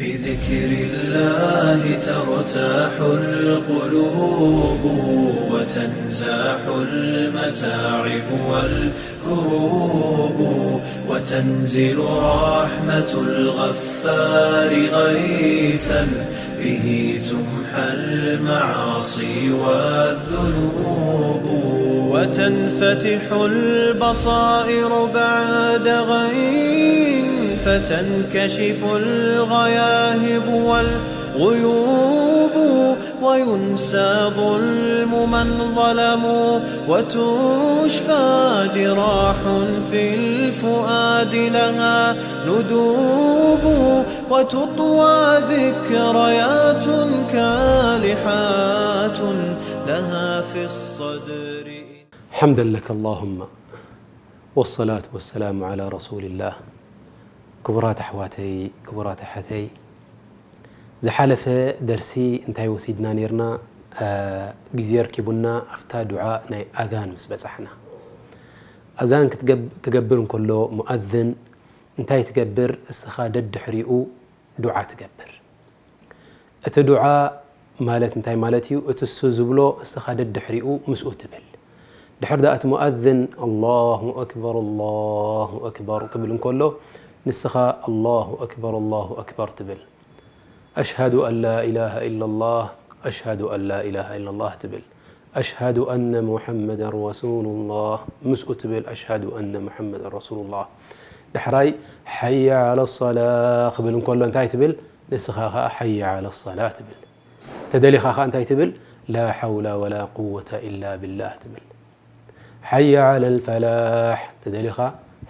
بذكر الله ترتاح القلوب، وتنزاح المتاعب والكروب، وتنزل رحمة الغفار غيثا، به تمحى المعاصي والذنوب، وتنفتح البصائر بعد غين، فتنكشف الغياهب والغيوب، وينسى ظلم من ظلموا، وتشفى جراح في الفؤاد لها ندوب، وتطوى ذكريات كالحات لها في الصدر. حمدا لك اللهم، والصلاة والسلام على رسول الله. ክቡራት ኣሕዋተይ፣ ክቡራት ኣሓተይ፣ ዝሓለፈ ደርሲ እንታይ ወሲድና ነይርና? እ፣ ግዜ ኣርኪቡና ኣብታ ዱዓ ናይ ኣዛን ምስ በጻሕና። ኣዛን ክትገብ-፣ ክገብር እንከሎ ሙኣዝን እንታይ ትገብር? እስኻ ደድሕሪኡ ዱዓ ትገብር። እቲ ዱዓ ማለት እንታይ ማለት እዩ? እቲ እሱ ዝብሎ እስኻ ደድሕሪኡ ምስኡ ትብል። ድሕር ደኣ እቲ ሙኣዝን ኣላሁ ኣክበር፣ ኣላሁ ኣክበር ክብል እንከሎ፣ ንስኻ ኣላሁ ኣክበር፣ ኣላሁ ኣክበር ትብል። ኣሽሃዱ ኣን ላ ኢላሃ ኢላላህ፣ ኣሽሃዱ ኣን ላ ኢላሃ ኢላላህ ትብል። ኣሽሃዱ ኣነ ሙሐመደን ረሱሉላህ፣ ምስኡ ትብል ኣሽሃዱ ኣነ ሙሐመደን ረሱሉላህ። ዳሕራይ ሓየ ዓለ ሰላ ክብል እንከሎ እንታይ ትብል? ንስኻ ኸዓ ሓየ ዓለ ሰላ ትብል። ተደሊኻ ኸዓ እንታይ ትብል? ላ ሓውላ ወላ ቁወተ ኢላ ቢላህ ትብል። ሓየ ዓለ ልፈላሕ ተደሊኻ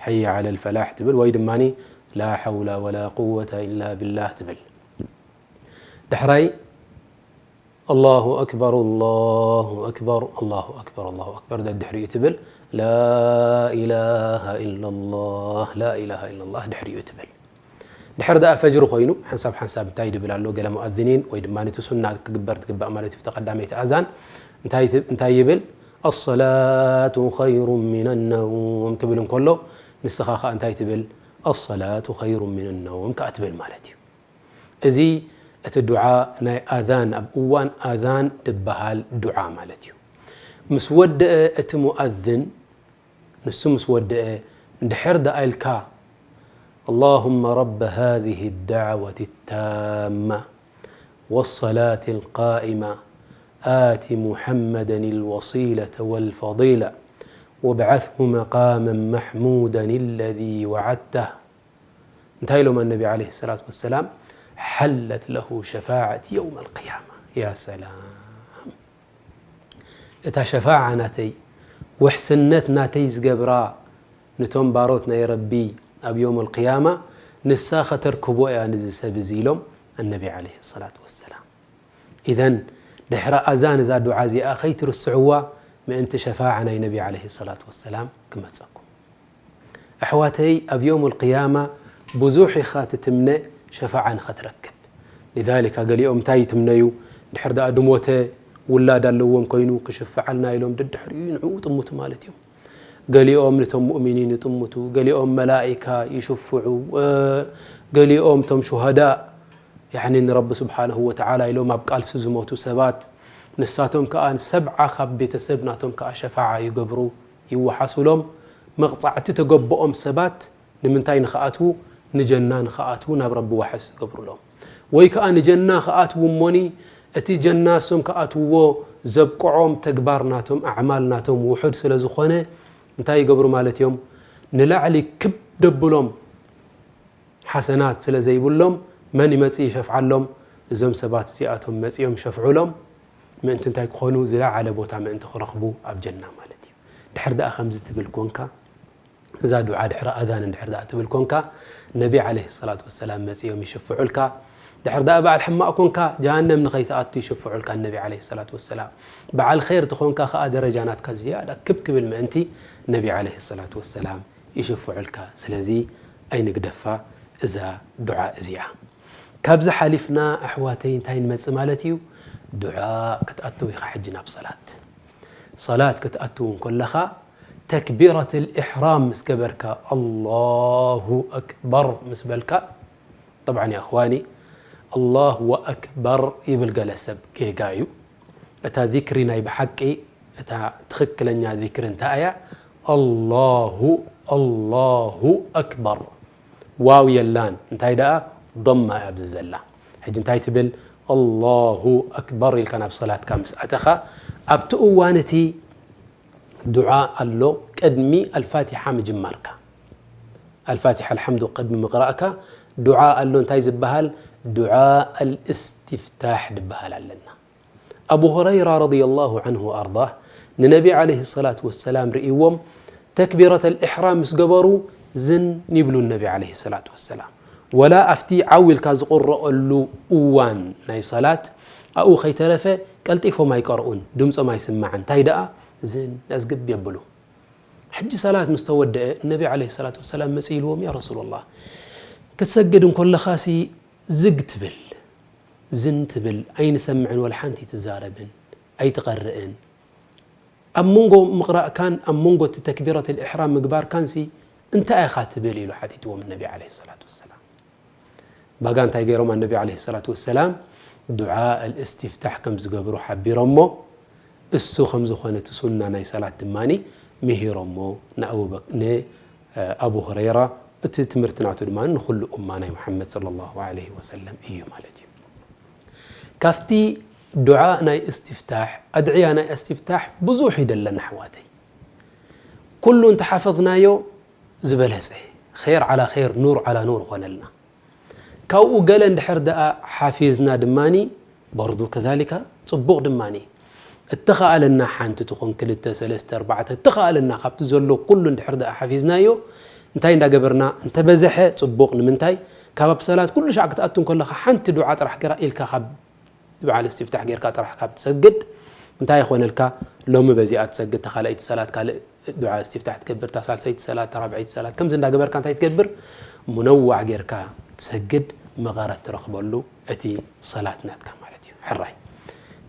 ሓየ ዓለ ልፈላሕ ትብል፣ ወይ ድማ ላ ሓውላ ወላ ቁወተ ኢላ ቢላህ ትብል። ዳሕራይ ኣላሁ ኣክበር፣ ኣላሁ ኣክበር፣ ኣላሁ ኣክበር፣ ኣላሁ ኣክበር ደድሕሪኡ ትብል። ላ ኢላሃ ኢላላህ፣ ላ ኢላሃ ኢላላህ ድሕሪኡ ትብል። ድሕር ደኣ ፈጅሪ ኮይኑ ሓንሳብ ሓንሳብ እንታይ ድብል ኣሎ? ገለ ሙኣዝኒን ወይ ድማ ነቲ ሱና ክግበር ትግባእ ማለት እዩ። ተቐዳመይቲ ኣዛን እንታይ ት-፣ እንታይ ይብል? ኣሰላቱ ኸይሩ ሚነ ነውም ክብል እንከሎ ንስኻ ኸኣ እንታይ ትብል? ኣሰላቱ ኸይሩ ሚነ ነውም ከኣ ትብል ማለት እዩ። እዚ እቲ ዱዓ ናይ ኣዛን፣ ኣብ እዋን ኣዛን ድበሃል ዱዓ ማለት እዩ። ምስ ወደአ እቲ ሙኣዝን፣ ንሱ ምስ ወደአ፣ እንድሕር ደኣ ኢልካ፣ اللهم رب هذه الدعوة التامة والصلاة القائمة آت محمدا الوسيلة والفضيلة وابعثه مقاما محمودا الذي وعدته እንታይ ኢሎም ኣነቢ ዓለይሂ ሰላቱ ወሰላም? ሓለት ለሁ ሸፋዐቲ የውመል ቅያማ። ያ ሰላም! እታ ሸፋዓ ናተይ፣ ውሕስነት ናተይ ዝገብራ ነቶም ባሮት ናይ ረቢ ኣብ የውመል ቅያማ ንሳ ኸተርክቦ እያ ነዚ ሰብ እዚ ኢሎም ኣነቢ ዓለይሂ ሰላቱ ወሰላም። ኢዘን ድሕሪ ኣዛን እዛ ዱዓ እዚኣ ኸይትርስዕዋ ምእንቲ ሸፋዓ ናይ ነቢ ዓለይሂ ሰላቱ ወሰላም ክመጸኩም። ኣሕዋተይ ኣብ የውም ልቅያማ ብዙሕ ኢኻ ትትምነ ሸፋዓ ንኸትረክብ። ሊዛሊካ ገሊኦም እንታይ ይትምነዩ? ድሕር ደኣ ድሞተ ውላድ ኣለዎም ኮይኑ ክሽፍዓልና ኢሎም ድድሕሪኡ ንዕኡ ጥምቱ ማለት እዮም። ገሊኦም ነቶም ሙእሚኒን ይጥምቱ፣ ገሊኦም መላኢካ ይሽፍዑ፣ ገሊኦም ቶም ሹሃዳእ ያዕኒ ንረቢ ስብሓንሁ ወተዓላ ኢሎም ኣብ ቃልሲ ዝሞቱ ሰባት፣ ንሳቶም ከኣ ንሰብዓ ካብ ቤተሰብ ናቶም ከኣ ሸፋዓ ይገብሩ፣ ይወሓሱሎም። መቕጻዕቲ ተገበኦም ሰባት ንምንታይ ንኽኣትዉ? ንጀና ንኽኣትዉ ናብ ረቢ ዋሕስ ይገብሩሎም። ወይ ከኣ ንጀና ክኣትዉ እሞኒ እቲ ጀና እሶም ክኣትውዎ ዘብቅዖም ተግባር ናቶም፣ ኣዕማል ናቶም ውሑድ ስለ ዝኾነ እንታይ ይገብሩ ማለት እዮም? ንላዕሊ ክብ ደብሎም ሓሰናት ስለ ዘይብሎም መን ይመጽእ ይሸፍዓሎም? እዞም ሰባት እዚኣቶም መጺኦም ይሸፍዑሎም። ምእንቲ እንታይ ክኾኑ? ዝለዓለ ቦታ ምእንቲ ክረኽቡ ኣብ ጀና ማለት እዩ። ድሕር ደኣ ከምዚ ትብል ኮንካ፣ እዛ ዱዓ ድሕሪ ኣዛን እንድሕር ደኣ ትብል ኮንካ፣ ነቢ ዓለይሂ ሰላቱ ወሰላም መጺኦም ይሽፍዑልካ። ድሕር ደኣ በዓል ሕማቕ ኮንካ፣ ጀሃነም ንኸይትኣቱ ይሽፍዑልካ ነቢ ዓለይሂ ሰላቱ ወሰላም። በዓል ኸይር ተኾንካ ከኣ ደረጃ ናትካ ዝያዳ ክብ ክብል ምእንቲ ነቢ ዓለይሂ ሰላቱ ወሰላም ይሽፍዑልካ። ስለዚ ኣይንግደፋ እዛ ዱዓ እዚኣ። ካብዚ ሓሊፍና ኣሕዋተይ እንታይ ንመጽእ ማለት እዩ? ዱዓ ክትኣትው ኢኻ ሕጂ ናብ ሰላት። ሰላት ክትኣትው እንከለኻ ተክቢረት ልኢሕራም ምስ ገበርካ፣ ኣላሁ ኣክበር ምስ በልካ፣ ጠብዓን ያ እኽዋኒ፣ ኣላሁ ኣክበር ይብል ገለ ሰብ፣ ጌጋ እዩ። እታ ዚክሪ ናይ ብሓቂ፣ እታ ትኽክለኛ ዚክሪ እንታይ እያ? ኣላሁ፣ ኣላሁ ኣክበር። ዋው የላን፣ እንታይ ደኣ ዶማ እያ ኣብዚ ዘላ። ሕጂ እንታይ ትብል? ኣላሁ ኣክበር ኢልካ ናብ ሰላትካ ምስ ኣተኻ፣ ኣብቲ እዋን እቲ ዱዓ ኣሎ፣ ቅድሚ ኣልፋቲሓ ምጅማርካ። ኣልፋቲሓ ኣልሓምዱ ቅድሚ ምቕራእካ ዱዓ ኣሎ። እንታይ ዝበሃል? ዱዓ ኣልእስትፍታሕ ዝበሃል ኣለና። ኣቡ ሁረይራ ረዲየላሁ ዐንሁ ወኣርዳህ ንነቢ ዓለይሂ ሰላቱ ወሰላም ርእይዎም ተክቢረተል ኢሕራም ምስ ገበሩ ዝን ይብሉ ነቢ ዓለይሂ ሰላቱ ወሰላም። ወላ ኣብቲ ዓው ኢልካ ዝቕረኣሉ እዋን ናይ ሰላት ኣብኡ ከይተረፈ ቀልጢፎም ኣይቀርኡን፣ ድምጾም ኣይስማዕን። እንታይ ደኣ ዝን ኣዝግብ የብሉ። ሕጂ ሰላት ምስ ተወደአ ነቢ ዓለይሂ ሰላቱ ወሰላም መጺኡ ኢልዎም፣ ያ ረሱለላህ፣ ክትሰግድ እንከለኻሲ ዝግ ትብል፣ ዝን ትብል፣ ኣይንሰምዕን፣ ወላ ሓንቲ ትዛረብን ኣይትቐርእን። ኣብ መንጎ ምቕራእካን ኣብ መንጎ እቲ ተክቢረተል ኢሕራም ምግባርካንሲ እንታይ ኢኻ ትብል? ኢሉ ሓቲትዎም ነቢ ዓለይሂ ሰላቱ ወሰላም። ባጋ እንታይ ገይሮም? ኣነቢ ዓለይሂ ሰላቱ ወሰላም ዱዓ ኣልእስቲፍታሕ ከም ዝገብሩ ሓቢሮሞ፣ እሱ ከም ዝኾነ እቲ ሱና ናይ ሰላት ድማ ምሂሮሞ ንኣቡበክ-፣ ንኣቡ ሁረይራ። እቲ ትምህርቲ ናቱ ድማ ንኹሉ ኡማ ናይ ሙሓመድ ሰለላሁ ዓለይሂ ወሰለም እዩ ማለት እዩ። ካብቲ ዱዓ ናይ እስቲፍታሕ፣ ኣድዕያ ናይ እስቲፍታሕ ብዙሕ እዩ ደለና ኣሕዋተይ። ኩሉ እንተሓፈዝናዮ ዝበለጸ፣ ኸይር ዓላ ኸይር፣ ኑር ዓላ ኑር ኾነልና። ካብኡ ገለ እንድሕር ደኣ ሓፊዝና ድማኒ፣ በርዱ ከዛሊካ ጽቡቕ ድማኒ። እተኸኣለና ሓንቲ ትኹን ክልተ፣ ሰለስተ፣ ኣርባዕተ፣ እተኸኣለና ካብቲ ዘሎ ኩሉ እንድሕር ደኣ ሓፊዝናዮ፣ እንታይ እንዳገበርና እንተበዝሐ ጽቡቕ። ንምንታይ? ካብ ኣብ ሰላት ኩሉ ሻዕ ክትኣቱ እንከለኻ ሓንቲ ዱዓ ጥራሕ ገራ ኢልካ ካብ ዱዓ እስትፍታሕ ጌርካ ጥራሕ ካብ ትሰግድ፣ እንታይ ይኾነልካ? ሎሚ በዚኣ ትሰግድ፣ እታ ካልኣይቲ ሰላት ካልእ ዱዓ እስትፍታሕ ትገብር፣ እታ ሳልሰይቲ ሰላት፣ እታ ራብዐይቲ ሰላት፣ ከምዚ እንዳገበርካ እንታይ ትገብር? ሙነዋዕ ጌርካ ትሰግድ፣ መቐረት ትረኽበሉ እቲ ሰላት ናትካ ማለት እዩ። ሕራይ።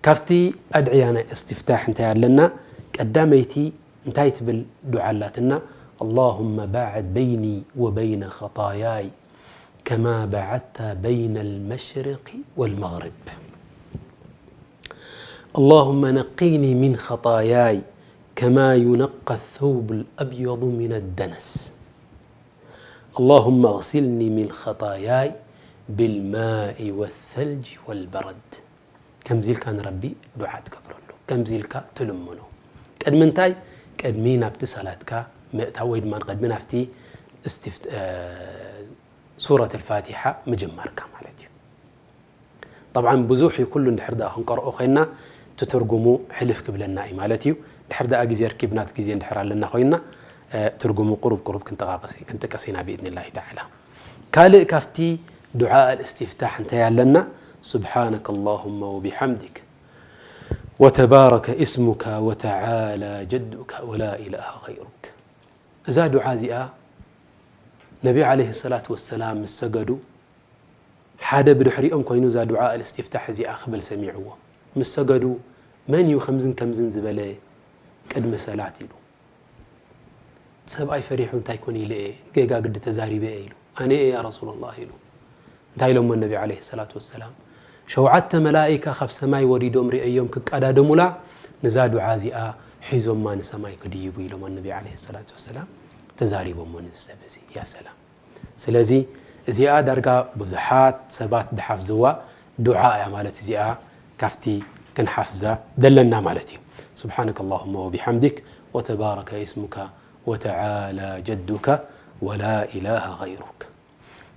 ካብቲ ኣድዕያ ናይ እስትፍታሕ እንታይ ኣለና? ቀዳመይቲ እንታይ ትብል ዱዓ ኣላትና? ኣላሁመ ባዕድ በይኒ ወበይነ ኸጣያይ ከማ ባዓድተ በይነ ልመሽሪቂ ወልመግሪብ። اللهم نقني من خطاياي كما ينقى الثوب الأبيض من الدنس. اللهم اغسلني من خطاياي بالماء والثلج والبرد. ከምዚ ኢልካ ንረቢ ዱዓ ትገብረሉ፣ ከምዚ ኢልካ ትልምኖ። ቅድሚ እንታይ? ቅድሚ ናብቲ ሰላትካ ምእታው ወይ ድማ ቅድሚ ናብቲ እስቲፍት-፣ እ፣ ሱረት ኣልፋቲሓ ምጅማርካ ማለት እዩ። ጠብዓን ብዙሕ እዩ፣ ኩሉ እንድሕር ደኣ ክንቀርኦ ኮይና እቲ ትርጉሙ ሕልፍ ክብለና እዩ ማለት እዩ። ድሕር ደኣ ግዜ ርኪብና እቲ ግዜ እንድሕር ኣለና ኮይና፣ እ፣ ትርጉሙ ቁሩብ ቁሩብ ክንጠቃቀስ፣ ክንጥቀስ ኢና ብኢዝኒላሂ ተዓላ። ካልእ ካብቲ ዱዓ ኣልእስቲፍታሕ እንታይ ኣለና? سبحانك اللهم وبحمدك وتبارك اسمك وتعالى جدك ولا إله غيرك. እዛ ዱዓ እዚኣ ነቢ ዓለይሂ ሰላቱ ወሰላም ምስ ሰገዱ ሓደ ብድሕሪኦም ኮይኑ እዛ ዱዓ ኣልእስቲፍታሕ እዚኣ ክብል ሰሚዕዎ። ምስ ሰገዱ መን እዩ ከምዝን ከምዝን ዝበለ ቅድሚ ሰላት ኢሉ። ሰብኣይ ፈሪሑ እንታይ ኮን ኢለ እየ፣ ጌጋ ግዲ ተዛሪበ እየ ኢሉ። ኣነ እየ ያ ረሱለላህ ኢሉ። እንታይ ኢሎሞ ነቢ ዓለይሂ ሰላቱ ወሰላም? ሸውዓተ መላኢካ ካብ ሰማይ ወሪዶም ርእዮም ክቀዳደሙላ ነዛ ዱዓ እዚኣ ሒዞማ ንሰማይ ክድይቡ ኢሎሞ ነቢ ዓለይሂ ሰላቱ ወሰላም። ተዛሪቦሞ ነዚ ሰብ እዚ። ያ ሰላም። ስለዚ እዚኣ ዳርጋ ብዙሓት ሰባት ድሓፍዝዋ ዱዓ እያ ማለት እዚኣ ካብቲ ክንሓፍዛ ደለና ማለት እዩ። سبحانك اللهم وبحمدك وتبارك اسمك وتعالى جدك ولا إله غيرك.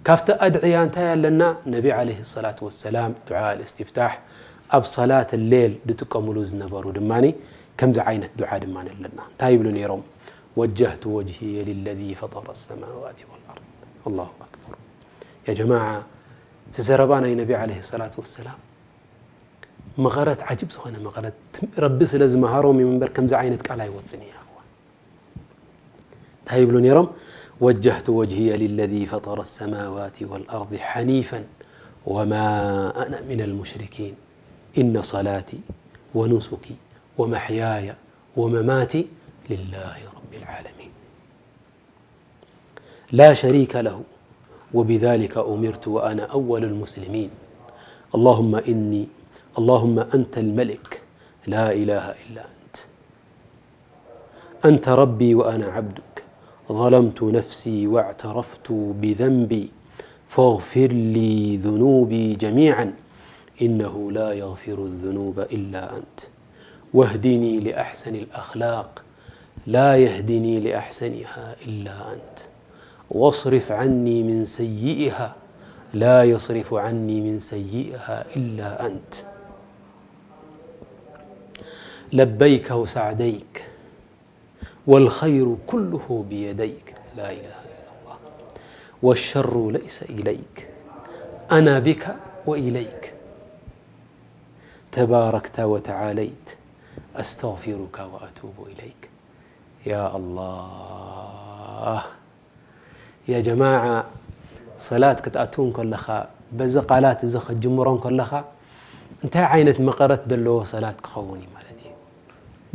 ካብቲ ኣድዕያ እንታይ ኣለና? ነቢ ዓለይሂ ሰላቱ ወሰላም ዱዓ ኣልእስቲፍታሕ ኣብ ሰላት ሌል ዝጥቀሙሉ ዝነበሩ ድማኒ ከምዚ ዓይነት ዱዓ ድማ ኣለና። እንታይ ይብሉ ነይሮም? وجهت وجهي للذي فطر السماوات والأرض. ኣላሁ ኣክበር። ያ ጀማዓ፣ እቲ ዘረባ ናይ ነቢ ዓለይሂ ሰላቱ ወሰላም መቐረት፣ ዓጅብ ዝኾነ መቐረት፣ ረቢ ስለ ዝመሃሮም እዩ እምበር ከምዚ ዓይነት ቃል ኣይወፅን እዩ፣ ኣኽዋን። እንታይ ይብሉ ነይሮም? وجهت وجهي للذي فطر السماوات والأرض حنيفا وما أنا من المشركين إن صلاتي ونسكي ومحياي ومماتي لله رب العالمين لا شريك له وبذلك أمرت وأنا أول المسلمين اللهم إني، اللهم أنت الملك، لا إله إلا أنت. أنت ربي وأنا عبدك، ظلمت نفسي واعترفت بذنبي، فاغفر لي ذنوبي جميعا، إنه لا يغفر الذنوب إلا أنت، واهدني لأحسن الأخلاق، لا يهدني لأحسنها إلا أنت، واصرف عني من سيئها، لا يصرف عني من سيئها إلا أنت. لبيك وسعديك، والخير كله بيديك، لا إله إلا الله، والشر ليس إليك، أنا بك وإليك، تباركت وتعاليت، أستغفرك وأتوب إليك. يا الله. ያ ጀማዓ፣ ሰላት ክትኣትው እንከለኻ፣ በዚ ቃላት እዚ ክትጅምሮ እንከለኻ፣ እንታይ ዓይነት መቐረት ዘለዎ ሰላት ክኸውን እዩ ማለት እዩ?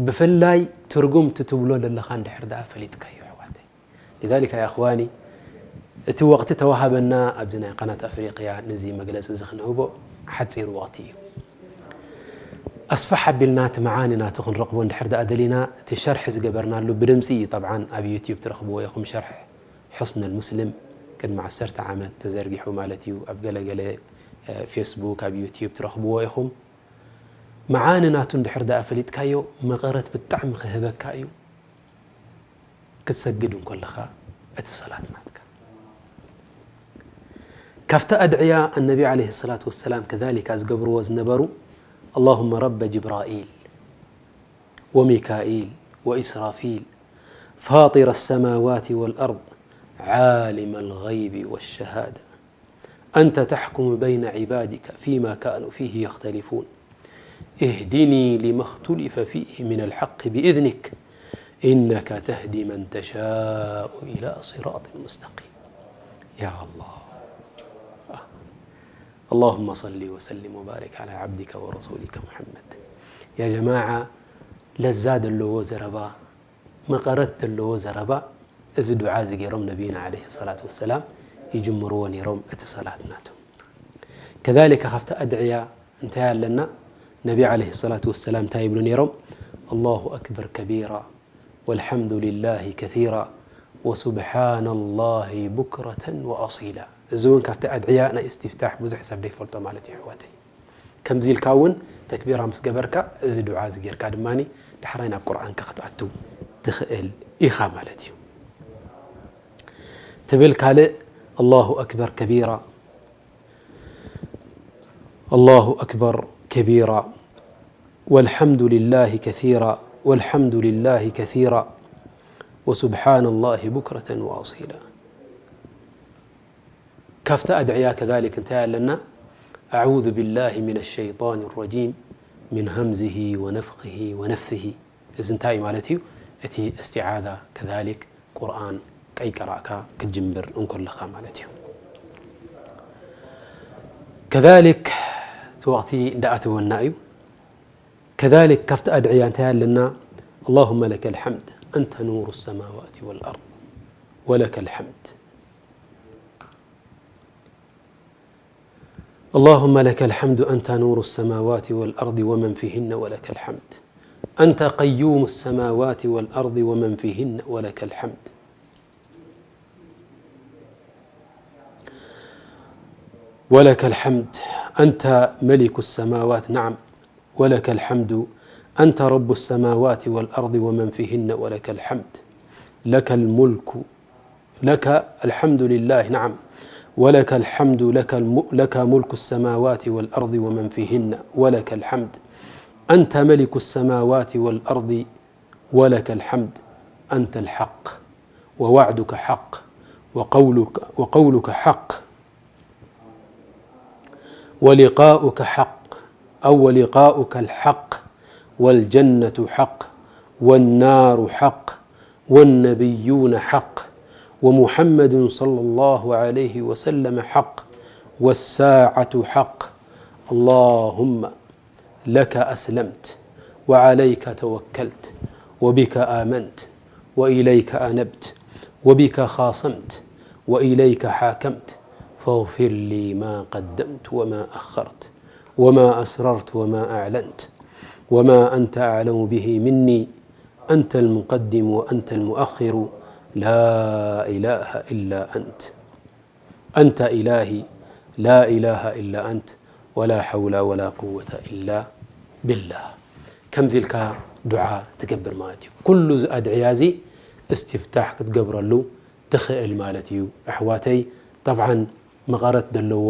ብፍላይ ትርጉም እቲ ትብሎ ዘለኻ እንድሕር ደኣ ፈሊጥካዮ፣ ኣሕዋተይ። لذلك يا إخواني، እቲ ወቕቲ ተዋሃበና ኣብዚ ናይ ቃናት ኣፍሪቅያ ነዚ መግለጺ እዚ ክንህቦ ሓጺር ወቕቲ እዩ። ኣስፍሕ ኣቢልና እቲ መዓኒ ናቱ ክንረኽቦ እንድሕር ደኣ ደሊና፣ እቲ ሸርሒ ዝገበርናሉ ብድምጺ እዩ። ጠብዓን ኣብ ዩትዩብ ትረኽብዎ ኢኹም። ሸርሒ ሕስኑል ሙስሊም ቅድሚ ዓሰርተ ዓመት ተዘርጊሑ ማለት እዩ። ኣብ ገለገለ፣ እ፣ ፌስቡክ፣ ኣብ ዩትዩብ ትረኽብዎ ኢኹም። መዓኒ ናቱ እንድሕር ደኣ ፈሊጥካዮ፣ መቐረት ብጣዕሚ ክህበካ እዩ። ክትሰግድ እንከለኻ እቲ ሰላት ናትካ። ካብቲ ኣድዕያ ኣነቢ ዓለይሂ ሰላቱ ወሰላም ከዛሊካ ዝገብርዎ ዝነበሩ፣ اللهم رب جبرائيل وميكائيل وإسرافيل فاطر السماوات والأرض عالم الغيب والشهادة أنت تحكم بين عبادك فيما كانوا فيه يختلفون اهدني لما اختلف فيه من الحق بإذنك إنك تهدي من تشاء إلى صراط مستقيم. يا الله. اللهم صل وسلم وبارك على عبدك ورسولك محمد. يا جماعة، ለዛ ዘለዎ ዘረባ፣ መቐረት ዘለዎ ዘረባ፣ እዚ ዱዓ እዚ ገይሮም ነቢይና ዓለይሂ ሰላቱ ወሰላም ይጅምርዎ ነይሮም እቲ ሰላት ናቶም። ከዛሊከ ካብቲ ኣድዕያ እንታይ ኣለና? ነቢ ዓለይሂ ሰላቱ ወሰላም እንታይ ይብሉ ነይሮም? الله أكبر كبيرا والحمد لله كثيرا وسبحان الله بكرة وأصيلا። እዚ እውን ካብቲ ኣድዕያ ናይ እስትፍታሕ ብዙሕ ሰብ ዘይፈልጦ ማለት እዩ፣ ኣሕዋተይ። ከምዚ ኢልካ እውን ተክቢራ ምስ ገበርካ፣ እዚ ዱዓ እዚ ጌርካ ድማ ዳሕራይ ናብ ቁርኣንካ ክትኣቱ ትኽእል ኢኻ ማለት እዩ። ትብል ካልእ፣ الله أكبر كبيرا، الله أكبر كبيرا، والحمد لله كثيرا، والحمد لله كثيرا، وسبحان الله بكرة وأصيلا። ካብቲ ኣድዕያ ከዛሊክ እንታይ ኣለና? أعوذ بالله من الشيطان الرجيم من همزه ونفخه ونفثه። እዚ እንታይ እዩ ማለት እዩ? እቲ እስቲዓዛ ከዛሊክ ቁርኣን ቀይቀራእካ ክትጅምር እንከለኻ ማለት እዩ። ከዛሊክ እቲ ወቕቲ እንዳኣተወና እዩ። ከዛሊክ ካብቲ ኣድዕያ እንታይ ኣለና? اللهم لك الحمد أنت نور السماوات والأرض ولك الحمد. اللهم لك الحمد أنت نور السماوات والأرض ومن فيهن ولك الحمد. أنت قيوم السماوات والأرض ومن فيهن ولك الحمد. ولك الحمد. أنت ملك السماوات، نعم، ولك الحمد. أنت رب السماوات والأرض ومن فيهن ولك الحمد. لك الملك، لك الحمد لله، نعم. ولك الحمد، لك الم-، لك ملك السماوات والأرض ومن فيهن، ولك الحمد. أنت ملك السماوات والأرض ولك الحمد. أنت الحق، ووعدك حق، وقولك، وقولك حق، ولقاؤك حق، أو ولقاؤك الحق، والجنة حق، والنار حق، والنبيون حق، ومحمد صلى الله عليه وسلم حق، والساعة حق. اللهم لك أسلمت وعليك توكلت وبك آمنت وإليك أنبت وبك خاصمت وإليك حاكمت فاغفر لي ما قدمت وما أخرت وما أسررت وما أعلنت وما أنت أعلم به مني أنت المقدم وأنت المؤخر لا إله إلا أنت أنت إلهي لا إله إلا أنت ولا حول ولا قوة إلا بالله ከምዚ ኢልካ ዱዓ ትገብር ማለት እዩ። ኩሉ እዚ ኣድዕያ እዚ እስትፍታሕ ክትገብረሉ ትኽእል ማለት እዩ። ኣሕዋተይ፣ ጠብዓን መቐረት ዘለዎ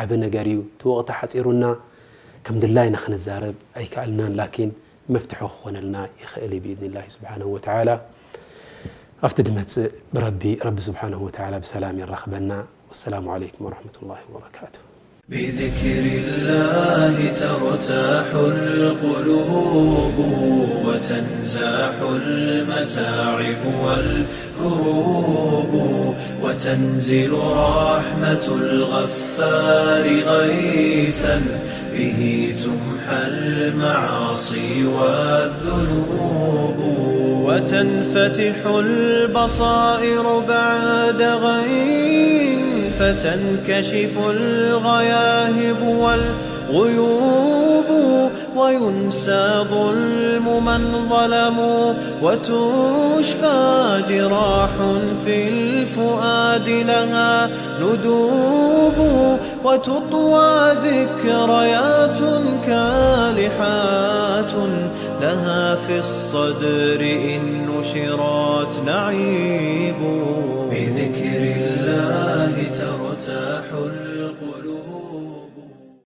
ዓቢ ነገር እዩ። እቲ ወቕቲ ሓጺሩና ከም ድላይና ክንዛረብ ኣይከኣልናን፣ ላኪን መፍትሒ ክኾነልና ይኽእል እዩ ብኢዝኒላሂ ስብሓነሁ ወተዓላ። ኣብቲ ድመጽእ ብረቢ፣ ረቢ ስብሓነሁ ወተዓላ ብሰላም የራኽበና። ወሰላሙ ዓለይኩም ወረሕመቱላሂ ወበረካቱ። بذكر الله ترتاح القلوب وتنزاح المتاعب والكروب وتنزل رحمة الغفار غيثا به تمحى المعاصي والذنوب وتنفتح البصائر بعد غي فتنكشف الغياهب والغيوب وينسى ظلم من ظلموا وتشفى جراح في الفؤاد لها ندوب وتطوى ذكريات كالحات لها في الصدر إن نشرت نعيب بذكر الله